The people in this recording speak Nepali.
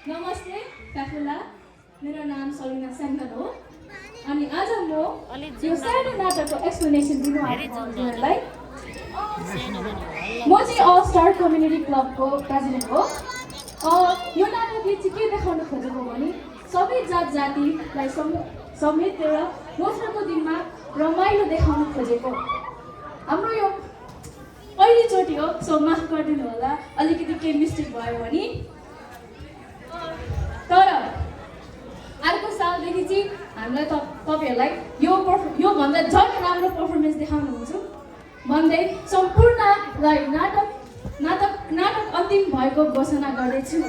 नमस्ते काफुला मेरो नाम सलिना सेन्गन हो अनि आज म यो सानो नाटकको एक्सप्लेनेसन दिनु आएको हजुरहरूलाई म चाहिँ अल स्टार कम्युनिटी क्लबको प्रेसिडेन्ट हो यो नाटकले चाहिँ के देखाउन खोजेको भने सबै जात जातिलाई समेटेर लोसारको दिनमा रमाइलो देखाउन खोजेको हाम्रो यो पहिलोचोटि हो सो माफ गरिदिनु होला अलिकति केही मिस्टेक भयो भने तर अर्को सालदेखि चाहिँ हामीलाई तपाईहरुलाई योभन्दा झन् राम्रो पर्फर्मेन्स देखाउनुहुन्छ भन्दै सम्पूर्णलाई नाटक अन्तिम भएको घोषणा गर्दैछु।